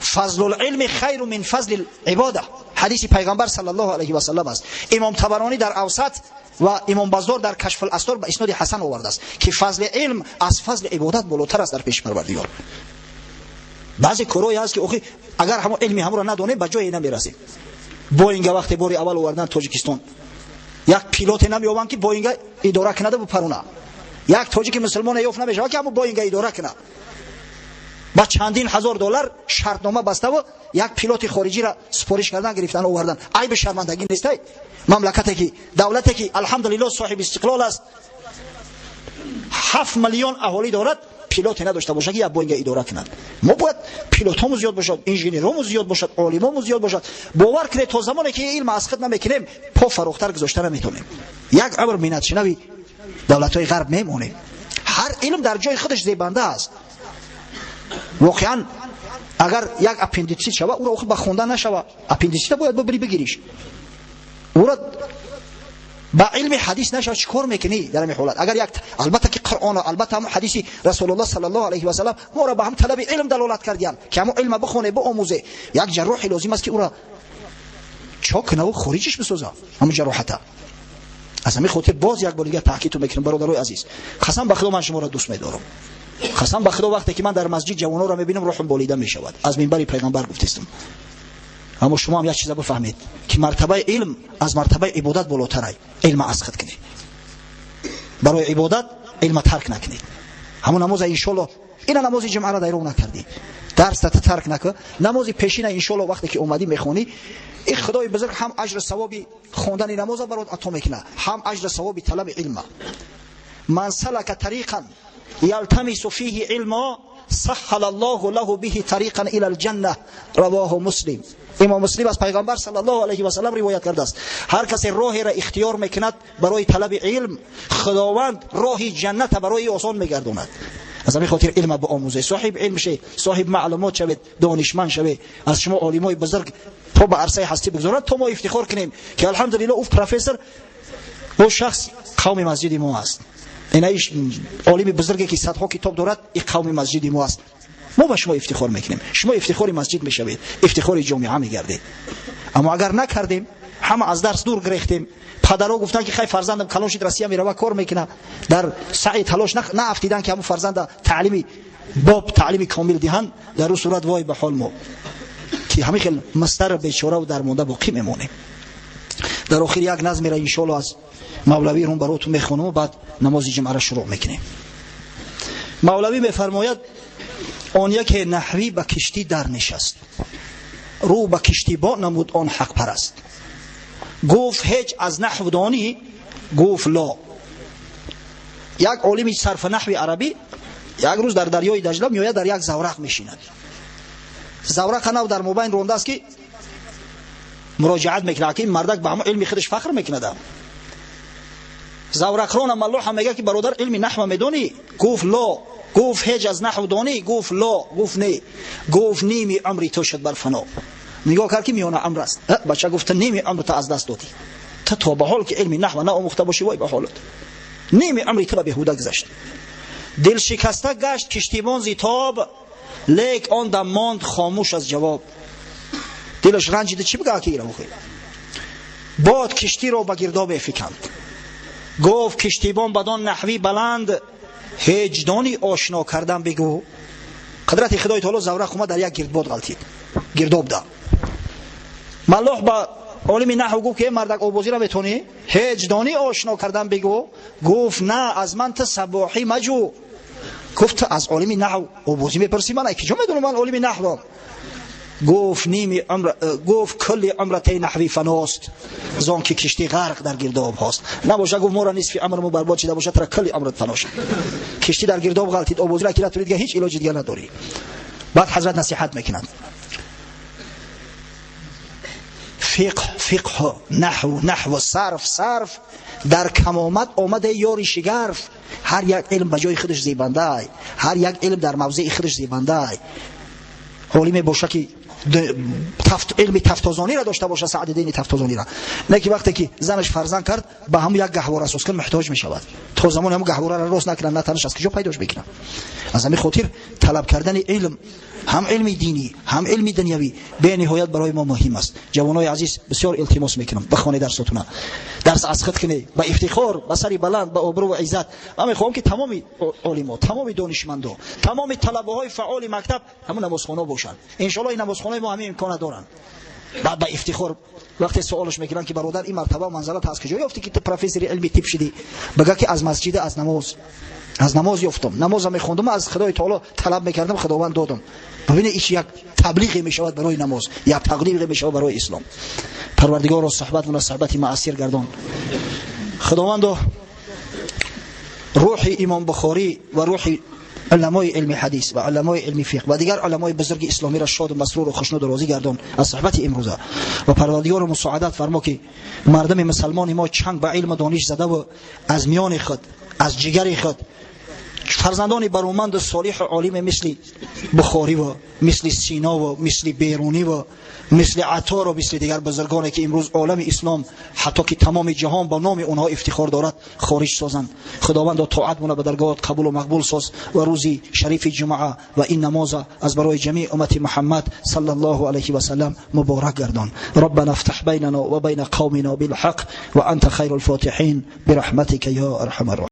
Фазлул илми хайру мин фазли ибода, ҳадиси пайғамбар саллаллоҳу алайҳи васаллам аст. Имом Табаронӣ дар Авсат ва имом Баздор дар Кашфул Астор ба исноди ҳасан овардааст, ки фазли илм аз фазли ибодат болотар аст дар пеши Парвардигор. Баъзе корҳое ҳаст, ки охи агар ҳамо илми ҳаморо надонем, ба ҷое намерасем. Боинга вақте бори аввал овардан Тоҷикистон, як пилоте намеёбанд, ки Боинга идора кунада бупаруна. Як тоҷики мусулмоне ёфт намешавад, ки ҳамо Боинга идора кунад. Ба чандин ҳазор доллар шартнома баставу як пилоти хориҷиро супориш кардан, гирифтан, овардан. Айби шармандагӣ нестай? Мамлакате ки, давлате ки, алҳамдулилло, соҳиби истиқлол аст, 7 миллион аҳолӣ дорад, Пилоте надошта бошад, ки як Боинга идора кунад. Мо бояд пилотҳомо зиёд бошад, инженерҳомо зиёд бошад, олимомо зиёд бошад. Бовар кунед, то замоне ки илм аз худ намекунем, по фарохтар гузошта наметонем. Як умр миннатшинави давлатҳои ғарб мемонем. Ҳар илм дар ҷои худаш зебанда аст. Воқеан агар як аппендицит шава, ӯро охир ба хондан нашава. Аппендицита бояд бибирӣ бигириш. Ӯро ба илми ҳадис нашава, чӣ кор мекунӣ дар ҳамин ҳолат? Агар як албатта ки Қуръон, албатта ҳамон ҳадиси Расулуллоҳ саллаллоҳу алайҳи васаллам моро ба ҳам талаби илм далолат кардиянд, ки ҳамон илма бихоне, биомӯзе. Як ҷарроҳе лозим аст, ки ӯро чок кунаву хориҷиш бисоза ҳамон ҷароҳата. Аз ҳамин хотир боз як бор дигар таъкидтон мекунам, бародарои азиз, қасам ба Худо, ман шуморо дӯст медорам. Қасам ба Худо, вақте ки ман дар масҷид ҷавононро мебинам, рӯҳам болида мешавад. Аз минбари пайғамбар гуфтестам. Аммо шумо ҳам як чиза бифаҳмед, ки мартабаи илм аз мартабаи ибодат болотарай. Илма аз худ кунед. Барои ибодат илма тарк накунед. Ҳамон намоза иншолло, ина намози ҷумъаро дайров накардӣ, дарсата тарк накун. Намози пешина иншолло вақте ки омадӣ мехонӣ, ин Худои бузург ҳам аҷру савоби хондани намоза барот ато мекунад, ҳам аҷру савоби талаби илма. Ман салака тариқан ялтамису фиҳи илмо саххала Аллоҳу лаҳу биҳи тариқан ила алҷанна. Равоҳу Муслим. Имом Муслим аз пайғамбар саллаллоҳу алайҳи васаллам ривоят кардааст: ҳар касе роҳеро ихтиёр мекунад барои талаби илм, Худованд роҳи ҷанната барои осон мегардонад. Аз ҳамин хотир илма биомӯзе, соҳиб илм ше, соҳиб маълумот шавед, донишманд шавед. Аз шумо олимои бузург то ба арсаи ҳастӣ бигзоранд, то мо ифтихор кунем, ки алҳамдулилло, ӯ профессор, ӯ шахс қавми масҷиди мо аст. Ина олими бузурге, ки садҳо китоб дорад, ин қавми масҷиди мо аст. Мо ба шумо ифтихор мекунем, шумо ифтихори масҷид мешавед, ифтихори ҷомеа мегардед. Аммо агар накардем, ҳама аз дарс дур гирехтем, падарҳо гуфтанд, ки хай, фарзандам калон шид, Россия мерава, кор мекунад, дар саъи талош наафтидан, ки ҳамон фарзанда таълими боб, таълими комил диҳанд, дар ӯ сурат вой ба ҳол мо, ки ҳамин хел мастар бечораву дармонда боқӣ мемонем. Дар охир як назмера иншоалло аз Мавлавӣ рун баротун мехонам, баъд намози ҷумъаро шурӯъ мекунем. Мавлавӣ мефармояд: он яке наҳвӣ ба киштӣ дар нишаст, рӯ ба киштибон намуд он ҳақпараст, гуфт: ҳеҷ аз наҳв донӣ? Гуфт: ло. Як олими сарфу наҳви арабӣ як рӯз дар дарёи Даҷла меояд, дар як заврақ мешинад. Заврақа нав дар мобайн рондааст, ки муроҷиат мекунад, ки ин мардак ба ҳамон илми худаш фахр мекунад. Заврақрона маллоҳа мегӯяд, ки бародар, илми наҳва медонӣ? Гуфт: ло. Гуфт: ҳеҷ аз наҳв донӣ? Гуфт: ло. Гуфт: не. Гуфт: ними умри ту шуд бар фано. Нигоҳ кард, ки миёна умр аст. Бача гуфт: ними умр ту аз даст додӣ, ту то ба ҳол ки илми наҳва наомӯхта бошӣ, вой ба ҳолат, ними умри ту ба беҳуда гузашт. Дилшикаста гашт киштибон зи тоб, лек он дам монд хомӯш аз ҷавоб. Дилаш ранҷида, чӣ бигӯяд, ки ира бод киштиро ба гирдобе фиканд. Гуфт киштибон бадон наҳвӣ баланд: ҳеҷ дони ошно кардан бигӯ? Қудрати Худои таоло, заврақ омад, дар як гирдбод ғалтид, гирдоб да. Маллоҳ ба олими наҳв гуфт, ки мардак, обозиро метонӣ? Ҳеҷ донӣ ошно кардан бигӯ? Гуфт: на, аз ман ту сабоҳӣ маҷӯ. Гуфт: ту аз олими наҳв обозӣ мепурсӣ, ман киҷо медонам, ман олими наҳвам. Гуфт: ними умр, гуфт: кулли умратаи наҳви фаност, зон ки киштӣ ғарқ дар гирдоб ҳост. Набоша, гуфт, моро нисфи умрмо барбод шида бошад, тара кулли умрат фано шуд. Киштӣ дар гирдоб ғалтид, обозиро ки натонӣ, дига ҳеҷ илоҷи дига надорӣ. Баъд ҳазрат насиҳат мекунанд: фиқҳ фиқҳ, наҳв наҳв, сарф сарф, дар камомат омада ёри шигарф. Ҳар як илм ба ҷои худаш зебандай, ҳар як илм дар мавзеи худаш зебандай. Олиме боша, ки илми тафтозониро дошта боша, Саъдиддини Тафтозониро, не ки вақте ки занаш фарзанд кард, ба ҳамун як гаҳвора соз кун муҳтоҷ мешавад. То замони ҳамун гаҳвораро рост накунад, на танаш аз куҷо пайдош мекунад? Аз ҳамин хотир талаб кардани илм, ҳам илми динӣ, ҳам илми дунявӣ, бениҳоят барои мо муҳим аст. Ҷавонои азиз, бисёр илтимос мекунам, бихонед дарсотуна, дарс аз худ кунед, ба ифтихор, ба сари баланд, ба обрӯ ва иззат. Ман мехоҳам, ки тамоми олимо, тамоми донишмандо, тамоми талабаҳои фаъоли мактаб ҳамун намозхоно бошанд. Иншоалло, ин намозхонаи мо ҳамин имкона доранд. Баъд ба ифтихор вақте суолаш мекунанд, ки бародар, ин мартаба манзалат аз куҷо ёфтӣ, ки ту профессори илми тиб шудӣ, бигӯ, ки аз масҷида, аз намоз, аз намоз ёфтам. Намоза мехондам, аз Худои таоло талаб мекардам, Худованд додам. Бибине, иш як таблиғе мешавад барои намоз, як таблиғе мешавад барои ислом. Парвардигоро, суҳбатмона суҳбати муассир гардон. Худовандо, рӯҳи Имом Бухорӣ ва рӯҳи Уламои илми ҳадис ва уламои илми фиқҳ ва дигар уламои бузурги исломиро шоду масруру хушнуду розӣ гардон аз суҳбати имрӯза ва Парвардигоро мусоадат фармо, ки мардуми мусалмони мо чанг ба илму дониш задаву аз миёни худ, аз ҷигари худ фарзандони бароманду солиҳу олиме мисли Бухорӣ ва мисли Сино ва мисли Берунӣ ва мисли Атору мисли дигар бузургоне, ки имрӯз олами ислом, ҳатто ки тамоми ҷаҳон ба номи онҳо ифтихор дорад, хориҷ созанд. Худовандо, тоатмона ба даргоҳат қабулу мақбул соз ва рӯзи шарифи ҷумъа ва ин намоза аз барои ҷамеи уммати Муҳаммад саллаллоҳу алайҳи васаллам муборак гардон. ربنا افتح بيننا وبين قومنا بالحق وأنت خير الفاتحين برحمتك يا أرحم الراحمين.